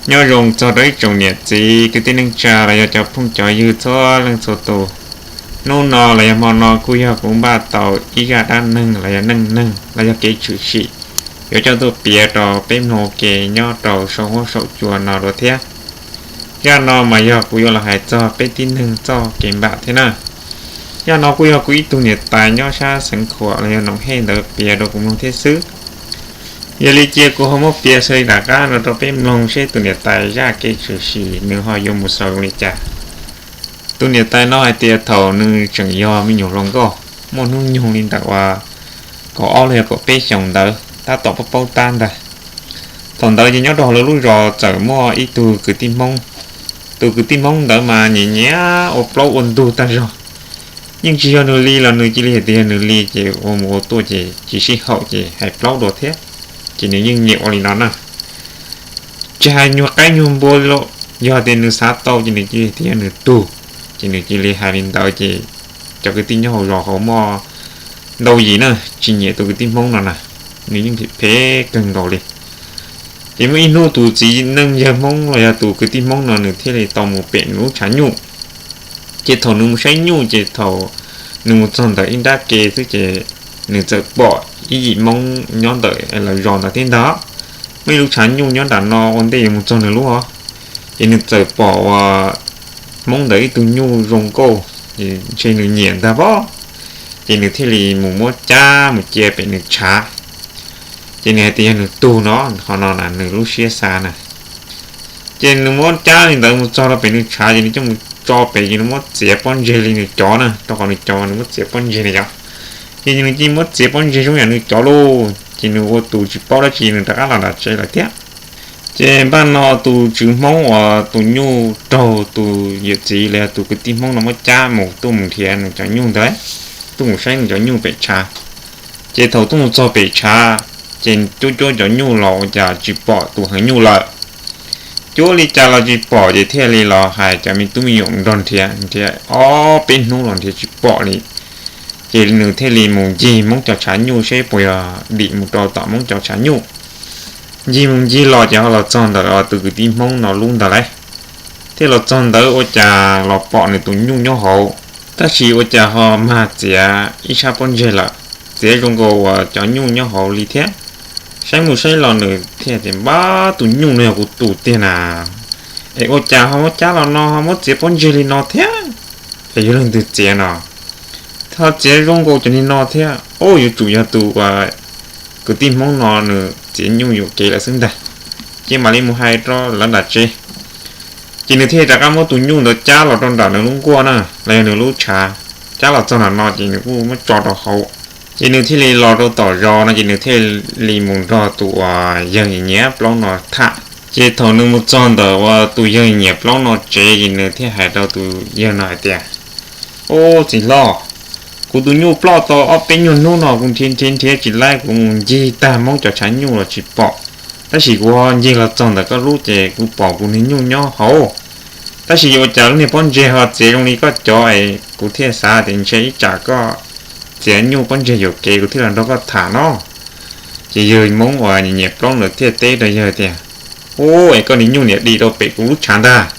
Nyob zoo txog rau ib tsoom niam txiv kwv tij neej tsa los yog cov phooj cov ywg txhua leej txhua tus. Hnub no los yog hmo no kuj yog kuv npaj tau ib zaj dab neeg los yog neej neeg los yog kev tshwm sim yuav coj tuaj piav rau peb mloog ua ke nyob rau saum huab saum cua no dua thiab. Zaj no mas yog kuv yuav los hais txog peb tib neeg txoj kev npam thiab na. Zaj no kuj yog kuv ib tug niam tais nyob sab Xeev Khuam los yog Noom Hej ntawd piav rau kuv mloog thiab xwb. Yog li cia kuv ho muab piav xws li tom qab no rau peb mloog seb tus niam tais zaj kev tshwm sim nws ho yuav mus xaus li cas. Tus niam tais no hais tias thaum nws tseem yog me nyuam hluas nkauj, muaj hnub nyoog li ntawm uas kaum ob los yog kaum peb xyoos ntawd tab tom paub paub tab ntag. Thaum ntawd ces nyob rau hauv lawv lub zos txawm muaj ib tug kwv tij Hmoob. Tus kwv tij Hmoob ntawd mas nyiam nyiam ua plaub ua ntug tag zog. Yeej tsis yog nws li los nws cia li hais tias yog nws li ces ua mus ua tuaj ces tsis sib haum ces hais plaub dua thiab. Ces nws yeej nyiam ua li no na. Tsis hais nyuag qaib nyuag npua li los, yog tias nws xav tau ces nws cia li hais tias yog nws tug, ces nws cia li hais li ntawd ces cov kwv tij nyob hauv zos hauv muaj ntau yim na tsis nyiam tus kwv tij Hmoob no na, nws yeej phem phem kawg nkaus li. Ces muaj ib hnub tus txiv neej yawg Hmoob los yog tus kwv tij Hmoob no nws thiaj li tau mus pem nws lub tshav nyuj. Ces thaum nws mus saib nyuj ces thaum nws mus txog ntawm ib nrab ke xwb ces nws txawm pom ib yim Hmoob nyob ntawm lawv zos ntawd thiab ntag. Muaj ib lub tshav nyuj nyob nram no ua ntej yuav mus txog nws lub os. Ces nws txawm pom uas Hmoob ntawd ib tug nyuj zoo nkauj, ntshe nws nyiam ntag pob. Ces nws thiaj li mus muab cab mus cia pem nws tshav. Ces nws hais tias yog nws tug no, qhov no na nws lub siab xav na. Ces nws muab cab li ntawd mus txog rau pem nws tshav ces nws coj mus tso pem ces nws muab txiav pob ntseg li nws cov na, rau qhov nws cov nws muab txiav pob ntseg na yom. Ces nws cia li muab txiav pob ntseg zoo yam nws cov lauj, ces nws ua tus tsis paub dab tsi nws rov qab los nram tsev lawm thiab. Ces npaj no tus tswv Hmoob uas tus nyuj raug tus yawm txiv los yog tus kwv tij Hmoob no muab cab mus tuaj mus nrhiav nws cov nyuj ntawd, tuaj mus saib nws cov nyuj pem tshav. Ces thaum tuaj mus txog pem tshav, ces cuab cuab cov nyuj los ua cas tsis pom tus heev nyuj lawm. Cuab li cas los tsis pom ces thiaj li los hais cov me tub me nyuam nrog nrhiav, nrhiav ob peb hnub los nrhiav tsis pom li. Ces nws thiaj li mus ncig Hmoob cov tshav nyuj seb puas yog dim mus rau tom Hmoob cov tshav nyuj. Ncig mus ncig los ces ho los txog ntawm tus kwv tij Hmoob no lub ntag lauj. Thiaj los txog ntawd ua cas los pom nws tus nyuj nyob hauv, tab sis ua cas ho mag txiav ib sab pob ntseg lawm, txiav zoo nkaus uas cov nyuj nyob hauv li thiab. Saib mus saib los nws thiaj tias npab tus nyuj no yog kuv tus tiag na. Es ua cas ho muab cab los no ho muab txiav pob ntseg li no thiab? Es yog leej twg txiav no? Ho txiav zoo nkaus cov niag no thiab, o yuav tsum yog tus uas kwv tij Hmoob no nws txiav nyuj yuam kev lawm xwb ntag. Ces mam li mus hais rau lawv nram tsev. Ces nws thiaj rov qab muab tus nyuj ntawd cab los rau nram nws lub nkuaj na, los yog nws lub tshav, cab los txog nram no ces nws kuj muab tso rau hauv. Ces nws thiaj li los rau tom zos no ces nws thiaj li mus nrog tus uas yawg nyiam plaub no tham. Ces thaum nws mus txog ntawm uas tus yawg nyiam plaub no tsev ces nws thiaj hais rau tus yawg no hais tias, Ub, txiv hlob, kuv tus nyuj ploj tau ob peb nyuag hnub no kuv nrhiav nrhiav nrhiav tsis laib, kuv mus ncig tag Hmoob cov tshav nyuj los tsis pom. Tab sis kuv ho ncig los txog ntawm koj lub ces kuv pom kuv niag nyuj nyob hauv. Tab sis ua cas lub niag pob ntseg ho txiav zoo li koj cov es kuv thiaj xav tias ntshe ib tsam koj txiav nyuj pob ntseg yuam kev kuv thiaj los nrog koj tham no. Ces yawg Hmoob uas nyiam plaub ntawd thiaj teb rau yawg tias, Ub, es koj niag nyuj niam dim rau pem kuv lub tshav ntag.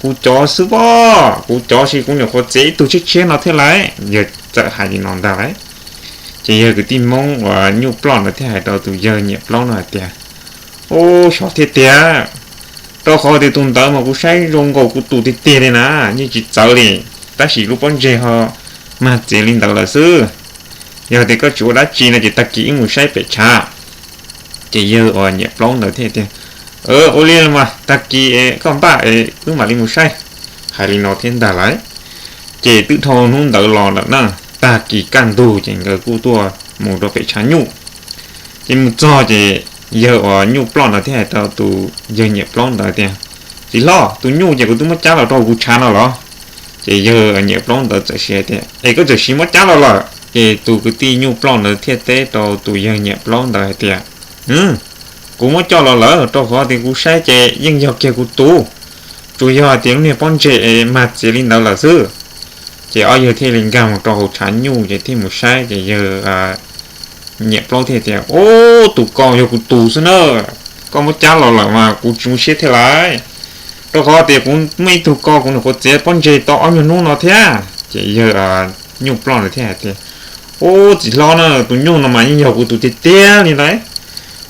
Kuv cov xwb pob, kuv cov sis kuv nyuam qhuav txiav ib tug tshiab tshiab no thiab lauj. Yawg txawm hais li no ntag lauj. Ces yawg kwv tij Hmoob uas nyuj ploj ntawd thiaj hais rau tus yawg nyiam plaub no hais tias, Ub, xyov thiab tiag, rau qhov tias tus ntawd mas kuv saib zoo nkaus kuv tus tiag tiag li na, yeej tsis txawv li. Tab sis lub pob ntseg ho mag txiav li ntawd lawm xwb. Yog tias koj tsis ua dab tsi no ces tag kis wb mus saib pem tshav. Ces yawg uas nyiam plaub ntawd thiaj tias, Ua li los mas tag kis koj npaj es wb mam li mus saib. Hais li no thiab ntag lauj. Ces twb dhau hnub ntawd los lawm na, tag kis kaj ntug ces nkawd kuj tuaj mus rau pem tshav nyuj. Ces mus txog ces yawg uas nyuj ploj ntawd thiaj hais rau tus yawg nyiam plaub ntawd tias, Txiv hlob, tus nyuj ces kuv twb muab cab los rau kuv tshav no los? Ces yawg nyiam plaub ntawd txawm siv hais tias, Es koj txawm siv muab cab los lawm? Ces tus kwv tij nyuj ploj ntawd thiaj teb rau tus yawg nyiam plaub ntawd hais tias, Kuv muab coj los lawm rau qhov tias kuv saib ces yeej yog kiag kuv tus, tsuas yog hais tias lub niag pob ntseg es mag txiav li ntawd lawm xwb. Ces ob yawg thiaj li nkag mus rau hauv tshav nyuj ces thiaj mus saib ces yawg nyiam plaub thiaj tias, Ub, tus ko yog kuv tus xwb na, Koj muab cab los lawm mas kuv tsis zoo siab thiab lauj, rau qhov tias kuv muaj ib tug ko kuv nyuam qhuav txiav pob ntseg tau ob nyuag hnub no thiab. Ces yawg nyuj ploj ntawd thiaj hais tias, Ub, txiv hlob na, tus nyuj no mas yeej yog kuv tus tiag tiag li ntag.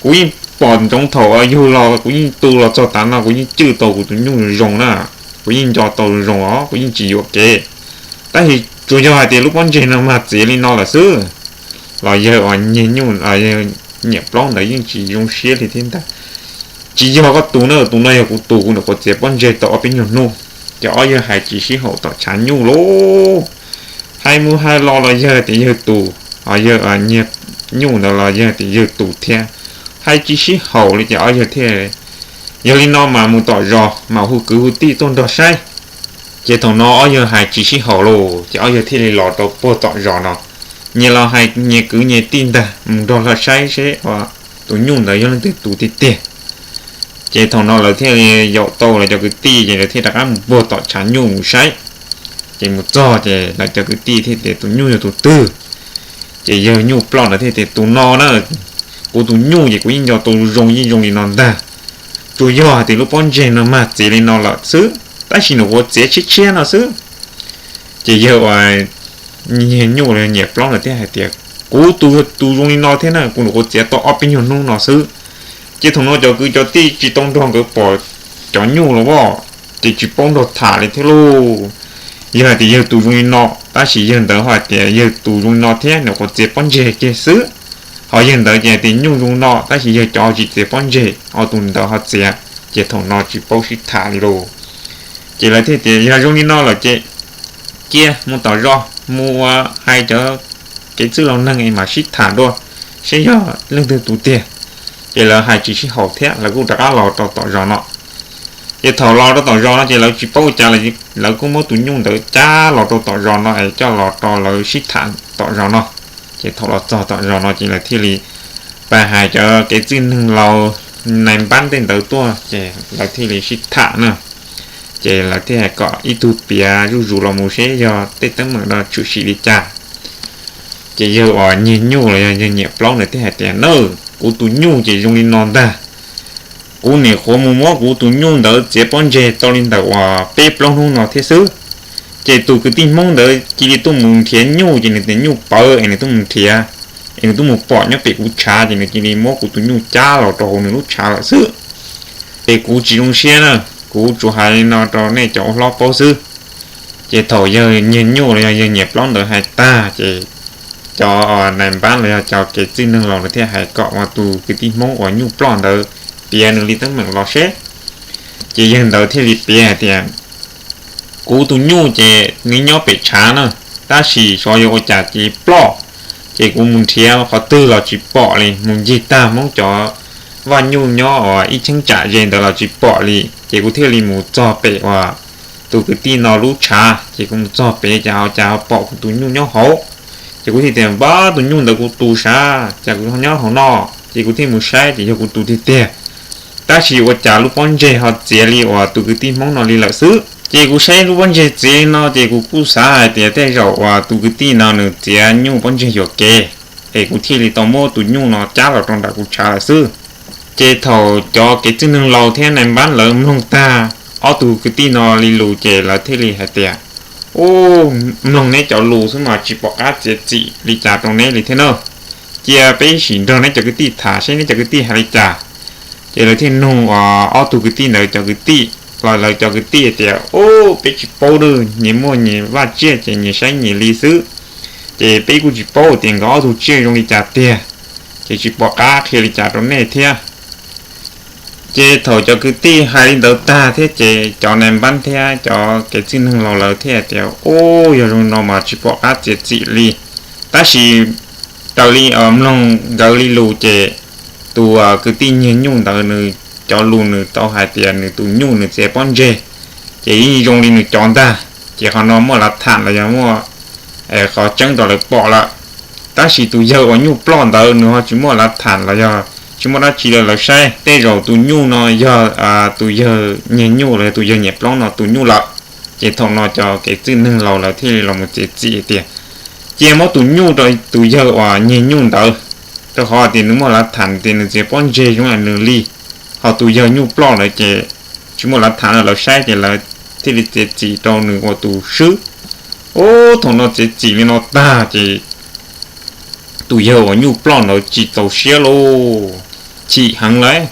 Kuv yeej pom ntsoov thaum yug los kuv yeej tu los txog tav no kuv yeej cwj tau kuv tus nyuj zoo na, kuv yeej nco tau zoo os, kuv yeej tsis yuam kev. Tab sis tsuas yog hais tias lub pob ntseg no mag txiav li no lawm xwb. Los yawg uas nyiag nyuj, yawg niam plaub ntawd yeej tsis zoo siab li thiab ntag. Tsis yog koj tus na, tus no yog kuv tus, kuv nyuam qhuav txiav pob ntseg tau ob peb nyuag hnub. Ces ob yawg hais tsis sib haum tom tshav nyuj lauj. Hais mus hais los los yawg tias yawg tus, ho yawg nyiag nyuj ntawd los yawg tias yawg tus thiab. Hais tsis sib haum li ces ob yawg thiaj, yog li no mas mus tom zos mam hu kwv hu tij tuaj nrog saib. Ces thaum no ob yawg hais tsis sib haum lauj, ces ob yawg thiaj li los rau puag tom zos no. Nyias los hais nyias kwv nyias tij ntag mus nrog los saib seb tus nyuj ntawd yog leej twg tus tiag tiag. Ces thaum no lawv thiaj li yaum tau lawv cov kwv tij ces lawv thiaj rov qab mus puag tom tshav nyuj mus saib. Ces mus txog ces lawv cov kwv tij thiaj tias tus nyuj yog tus twg. Ces yawg nyuj ploj ntawd thiaj tias tus no na, kuv tus nyuj ces kuv yeej nco tau zoo yeej zoo li no ntag. Tsuas yog hais tias lub pob ntseg no mag txiav li no lawm xwb, tab sis nws ua txiav tshiab tshiab no xwb. Ces yawg uas nyiag nyuj los yog niam plaub ntawd thiaj hais tias kuv tus yog tus zoo li no thiab na, kuv nyuam qhuav txiav tau ob peb nyuag hnub no xwb. Ces thaum no cov kwv cov tij tsis tau nrog nkawd pom cov nyuj los as, ces tsis paub nrog tham li thiab lauj. Yawg hais tias yawg tus zoo li no, tab sis yawg ntawd ho hais tias yawg tus zoo li no thiab, nyuam qhuav txiav pob ntseg kiag xwb. Ho yawg ntawd ces hais tias nyuj zoo no, tab sis yawg cov tsis txiav pob ntseg, ho tus ntawd ho txiav. Ces thaum no tsis paub sib tham li lauj. Ces lawv thiaj tias yog zoo li no lawm ces cia mus tom zos mus ua hais cov kev txwj laus neeg es mam sib tham dua seb yog leej twg tus tiag. Ces lawv hais tsis sib haum thiab lawv kuj rov qab los rau tom zos no. Ces thaum los rau tom zos no ces lawv tsis paub ua cas, lawv kuj muab tus nyuj ntawd cab los rau tom zos no es coj los rau lawv sib tham tom zos no. Ces thaum los txog tom zos no ces lawv thiaj li pab hais cov kev txwj neeg laus nais npab tej ntawd tuaj ces lawv thiaj li sib tham na. Ces lawv thiaj hais kom ib tug piav zuj zus los mus seb yog tej teeb meem no tshwm sim li cas. Ces yawg uas nyiag nyuj los yog yawg niam plaub ntawd thiaj hais tias na, kuv tus nyuj ces zoo li no ntag. Kuv nyuam qhuav mus muab kuv tus nyuj ntawd txiav pob ntseg tau li ntawm uas peb plaub hnub no thiab xwb. Ces tus kwv tij Hmoob ntawd cia li tuaj mus nrhiav nyuj ces nws tias nyuj pawv es nws tuaj mus nrhiav, es nws tuaj mus pom nyob pem kuv tshav ces nws cia li muab kuv tus nyuj cab los rau hauv nws lub tshav lawm xwb. Es kuv tsis zoo siab na, kuv tsuas hais li no rau nej cov ua hlob paub xwb. Ces thaum yawg nyiag nyuj los yog yawg niam plaub ntawd hais tag ces cov nais npab los yog cov kev txwj neeg laus ntawd thiaj hais kom ua tus kwv tij Hmoob uas nyuj ploj ntawd piav nws li teeb meem los seb. Ces yawg ntawd thiaj li piav hais tias kuv tus nyuj ces nws nyob pem tshav na, tab sis xyov yog ua cas cia li ploj. Ces kuv mus nrhiav qhov twg los tsis pom li, mus ncig tag Hmoob cov vaj nyuj nyob uas ib cheeb tsam ze ntawd los tsis pom li. Ces kuv thiaj li mus txog pem uas tus kwv tij no lub tshav, ces kuv mus txog pem cas ho cas ho pom kuv tus nyuj nyob hauv. Ces kuv thiaj tias npab, tus nyuj ntawd kuv tus sav, cas kuv ho nyob hauv no. Ces kuv thiaj mus saib ces yog kuv tus tiag tiag. Tab sis ua cas lub pob ntseg ho txiav li uas tus kwv tij Hmoob no li lawm xwb. Ces kuv saib lub pob ntseg txiav li no ces kuv kuj xav hais tias tej zaum uas tus kwv tij no nws txiav nyuj pob ntseg yuam kev, es kuv thiaj li tau muab tus nyuj no cab los rau nram kuv tshav lawm xwb. Ces thaum cov kev txwj neeg laus thiab nais npab lawv mloog tag ob tug kwv tij no li lus ces lawv thiaj li hais tias, ub, mloog neb cov lus xwb mas tsis pom qab txiav txim li cas rau neb li thiab na. Cia peb sim nrog neb cov kwv tij tham seb neb cov kwv tij hais li cas. Ces lawv thiaj nug ob tug kwv tij ntawd cov kwv tij, los lawv cov kwv tij tias, ub, peb tsis paub, nyias muaj nyias vaj tsiaj ces nyias saib nyias li xwb. Ces peb kuj tsis paub tias nkawd ob tug tsiaj zoo li cas tiag, ces tsis pom qab qhia li cas rau nej thiab. Ces thaum cov kwv tij hais li ntawd tag thiab ces cov nais npab thiab cov kev txwj neeg laus lawv thiaj tias, ub, yog zoo no mas tsis pom qab txiav txim li. Tab sis raws li mloog nkawd li lus ces tus kwv tij nyiag nyuj ntawd nws cov lus nws tau hais tias nws tus nyuj nws txiav pob ntseg, ces yeej zoo li nws cov ntag. Ces qhov no muaj lav tham los yog muaj qhov tseeb rau lawv pom lawm. Tab sis tus yawg uas nyuj ploj ntawd nws ho tsis muaj lav tham los yog tsis muaj dab tsi rau lawv saib. Tej zaum tus nyuj no yog tus yawg nyiag nyuj los yog tus yawg niam plaub no tus nyuj lawm. Ces thaum no cov kev txwj neeg laus lawv thiaj li los mus txiav txim tias, cia muab tus nyuj rau tus yawg uas nyiag nyuj ntawd, rau qhov tias nws muaj lav tham tias nws txiav pob ntseg zoo li nws li. tus yawg nyuj ploj ntawd ces tsis muaj lav tham no, lawv saib ces lawv thiaj li txiav txim rau nws ua tus swb. Ub, thaum no txiav txim li no tag ces tus yawg uas nyuj ploj ntawd tsis txaus siab lauj, chim heev lawm.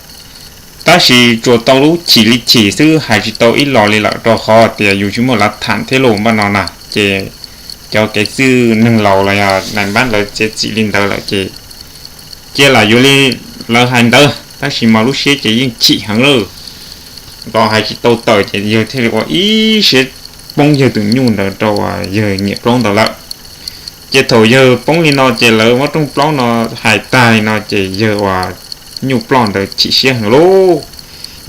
Tab sis tsuas tau lub chim li chim xwb, hais tsis tau ib los li lawm, rau qhov tias yus tsis muaj lav tham thiab lauj. Npaj no na ces cov kev txwj neeg laus los yog nais npab lawv txiav txim li ntawd lawm ces cia lam yuav li lawv hais ntawd, tab sis mas lub siab ces yeej chim heev lawm, los hais tsis tau tawm ces yawg thiaj li ua ib siab poob yawg tus nyuj ntawd rau yawg nyiam plaub ntawd lawm. Ces thaum yawg poob li no ces lawv muab rooj plaub no hais tag li no ces yawg uas nyuj ploj ntawd chim siab heev lauj.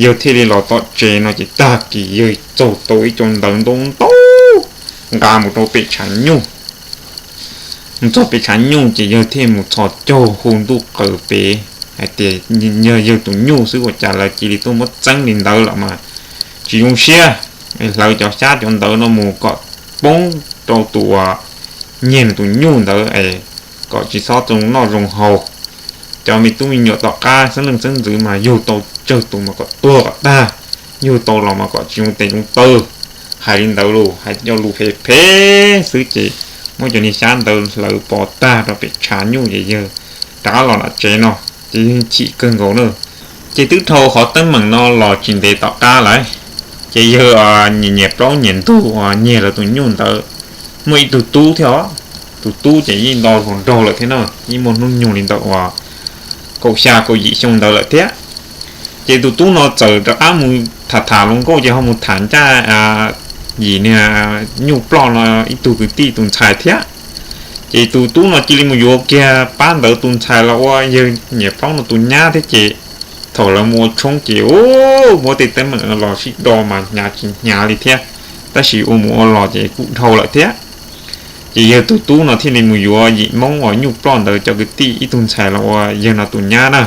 Yawg thiaj li los tom tsev no ces tag kis yawg txaug tau ib co ntawv ntau ntau nqa mus rau pem tshav nyuj. Mus txog pem tshav nyuj ces yawg thiaj mus txhos caug hu ntuj qw pem hais tias yog yawg tus nyuj xwb ua cas lawv cia li tuaj muab txeeb li ntawd lawm mas tsis zoo siab. Hlawv cov xyab cov ntawv no mus kom poob rau tus uas nyiag nws tus nyuj ntawd es kom tsis txhob zoo noj zoo haus. Cov me tub me nyuam tom qab xeeb leej xeeb ntxwv mas yug tau tsawg tus mas kom tuag kom tag, yug tau los mas kom tsis zoo tes zoo taw. Hais li ntawd los hais cov lus phem phem xwb ces muab cov niag xyab ntawd hlawv pov tag rau pem tshav nyuj ces yawg rov qab los nram tsev no ces yawg chim kawg nkaus na. Ces twb dhau qhov teeb meem no los tsis ntev tom qab lawm, ces yawg nyiam nyiam plaub nyiam ntug uas nyiag lawv tus nyuj ntawd muaj ib tug tub thiab os. Tus tub ces yeej nto hluas nraug lawm thiab na, yeej muaj hnub nyoog li ntawm uas kaum xya kaum yim xyoo ntawd lawm thiab. Ces tus tub no txawm rov qab mus tham tham hluas nkauj ces ho mus tham ncaj yim niag nyuj ploj no ib tug kwv tij tus ntxhais thiab. Ces tus tub no cia li mus yuav kiag pab ntawd tus ntxhais los ua yawg nyiam plaub no tus nyab thiab ces thaum lawv mus ua tshoob ces muab tej teeb meem no los sib do mas hnyav tsis hnyav li thiab, tab sis ua mus ua los ces kuj dhau lawm thiab. Ces yawg tus tub no thiaj li mus yuav yim hmoob uas nyuj ploj ntawd cov kwv tij ib tug ntxhais los ua yawg no tus nyab na.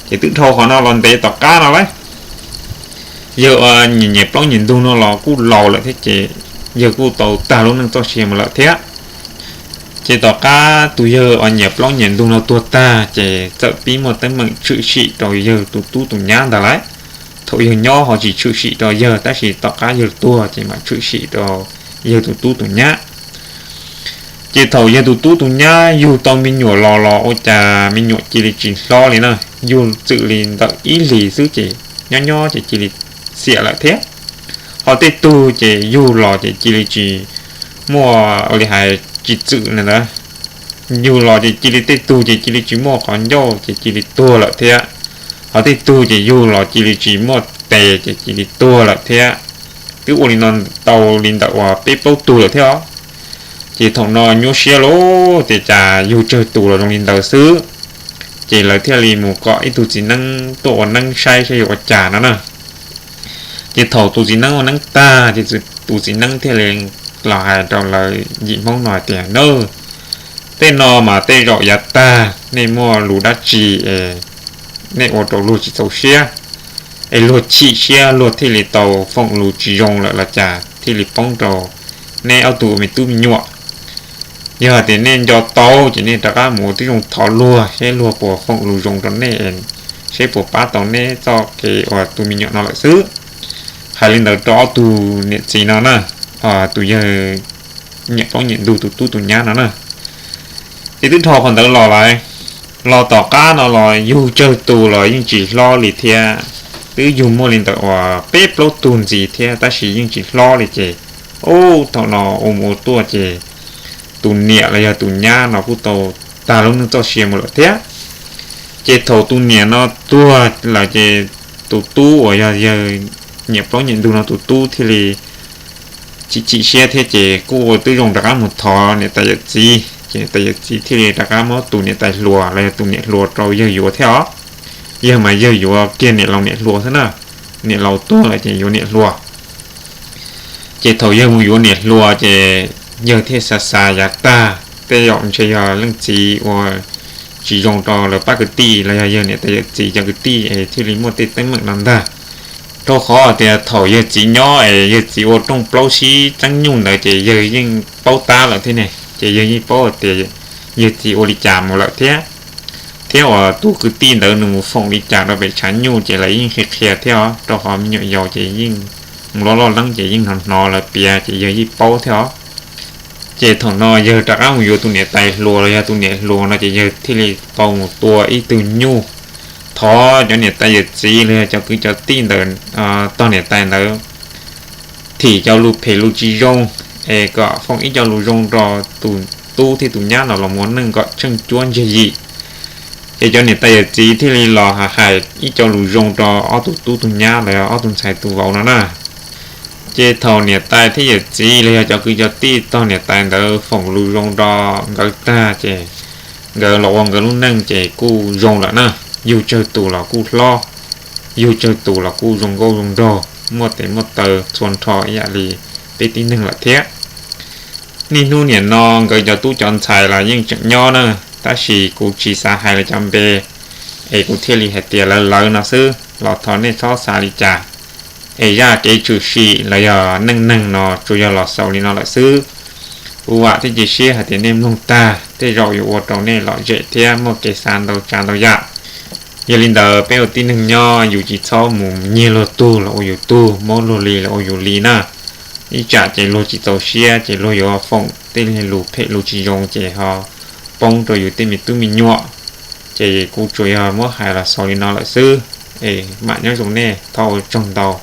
Ces twb dhau qhov no los ntev tom qab no lawm, yawg uas nyiam nyiam plaub nyiam ntug no los kuj laus lawm thiab ces yawg kuj tau tag lub neej txoj sia mus lawm thiab. Ces tom qab tus yawg uas nyiam plaub nyiam ntug no tuag tag ces txawm pib muaj teeb meem tshwm sim rau yawg tus tub tus nyab ntag lawm. Thaum yawg nyob ho tsis tshwm sim rau yawg, tab sis tom qab yawg tuag ces mam tshwm sim rau yawg tus tub tus nyab. Ces thaum yawg tus tub tus nyab yug tau me nyuam los los ua cas me nyuam cia li tsis hlob li na, yug txwm li ntawm ib hlis xwb ces nyob nyob ces cia li xiam lawm thiab. Ho tej tug ces yug los ces cia li tsis muaj ua li hais tsis txwm li ntawd. Yug los ces cia li tej tug ces cia li tsis muaj qhov ncauj ces cia li tuag lawm thiab. Ho tej tug ces yug los cia li tsis muaj tes ces cia li tuag lawm thiab. Twb ua li no tau li ntawm uas peb plaub tug lawm thiab os. Ces thaum no nyuaj siab lauj, ces cas yug tsawg tus los zoo li ntawd xwb. Ces lawv thiaj li mus kom ib tug txiv neeb tuaj ua neeb saib saib yuav ua cas no na. Ces thaum tus txiv neeb ua neeb tag ces tus txiv neeb thiaj li los hais rau lawv yim hmoob no hais tias, Nawb, tej no mas tej zaum yav tag nej muaj lus dab tsi es nej ua rau luag tsis txaus siab, es luag chim siab luag thiaj li tau foom lus tsis zoo lawm los cas thiaj li poob rau neb ob tug me tub me nyuam. Yog hais tias nej nco tau ces nej rov qab mus ua tib zoo thov luag seb luag puas foom lus zoo rau nej, seb puas pab tau neb txoj kev uas tus me nyuam no lawm xwb. Hais li ntawd rau ob tug niam txiv no na, tus yawg nyiam plaub nyiam ntug tus tub tus nyab no na. Ces twb dhau qhov ntawd los lawm, los tom qab no los yug tsawg tus los yeej tsis hlob li thiab. Twb yug muaj li ntawm uas peb plaub tug ntxiv thiab tab sis yeej tsis hlob li ces, ub, thaum no ua mus ua tuaj ces tus niam los yog tus nyab no kuj tau tag lub neej txoj sia mus lawm thiab. Ces thaum tus niam no tuag lawm ces tus tub uas yog yawg nyiam plaub nyiam ntug no tus tub thiaj li chim chim siab thiab ces kuj ua tib zoo rov qab mus thov niam tais yawm txiv, ces niam tais yawm txiv thiaj li rov qab muab tus niam tais hluas los yog tus niam hluas rau yawg yuav thiab os. Yawg mas yawg yuav kiag niam laus niam hluas xwb na, niam laus tuag lawm ces yuav niam hluas. Ces thaum yawg mus yuav niam hluas ces yawg thiaj xav xav yav tag tej zaum ntshe yog leej txiv ua tsis zoo rau lawv pab kwv tij los yog yawg niam tais yawm txiv cov kwv tij es thiaj li muaj tej teeb meem no ntag. Rau qhov tias thaum yawg txiv nyob es yawg txiv ua rooj plaub sib txeeb nyuj ntawd ces yawg yeej paub tab lawm thiab ne, ces yawg yeej paub tias yawg txiv ua li cas mus lawm thiab. thiab uas tus kwv tij ntawd nws mus foom li cas rau pem tshav nyuj ces lawv yeej qhia qhia thiab os, rau qhov me nyuam yaus ces yeej mus loj loj leeb ces yeej hnov hnov lawv piav ces yawg yeej paub thiab os. Ces thaum no yawg rov qab mus yuav tus niam tais hluas los yog tus niam hluas no ces yawg thiaj li tau mus tua ib tug nyuj thov cov niam tais yawm txiv los yog cov kwv cov tij ntawm tog niam tais ntawd thim cov lus phem lus tsis zoo, es kom foom ib co lus zoo rau tus tub thiab tus nyab no los mus ua neej kom tsheej cuab ntseg yim. Ces cov niam tais yawm txiv thiaj li los hais ib co lus zoo rau ob tug tub tug nyab los yog ob tug ntxhais tus vauv no na. Ces thaum niam tais thiab yawm txiv los yog cov kwv cov tij tog niam tais ntawd foom lus zoo rau nkawd tag ces nkawd los ua nkawd lub neej ces kuj zoo lawm na. Yug tsawg tus los kuj hlob, yug tsawg tus los kuj zoo nkauj zoo nraug, muaj tes muaj taw txhua nrho ib yam li peb tib neeg lawm thiab. Niaj hnub niam no nkawd cov tub cov ntxhais los yeej tseem nyob na, tab sis kuv tsis xav hais lawv cov npe, es kuv thiaj li hais tias lawv lawv no xwb los thov nej txhob xav li cas. Es zaj kev tshwm sim los yog neej neeg no tsuas yog los xaus li no lawm xwb. Kuv vam thiab cia siab hais tias nej mloog tag tej zaum yuav ua rau nej lom zem thiab muaj kev xav ntau tsav ntau yam. Yog li ntawd peb ua tib neeg nyob yus tsis txhob mus nyiag luag tug los ua yus tug, muab luag li los ua yus li na. Ib tsam ces luag tsis txaus siab ces luag yuav foom tej lus phem lus tsis zoo ces ho poob rau yus tej me tub me nyuam. Ces kuv tsuas yog muab hais los xaus li no lawm xwb, es mam nyob zoo nej, thov ua tsaug ntau.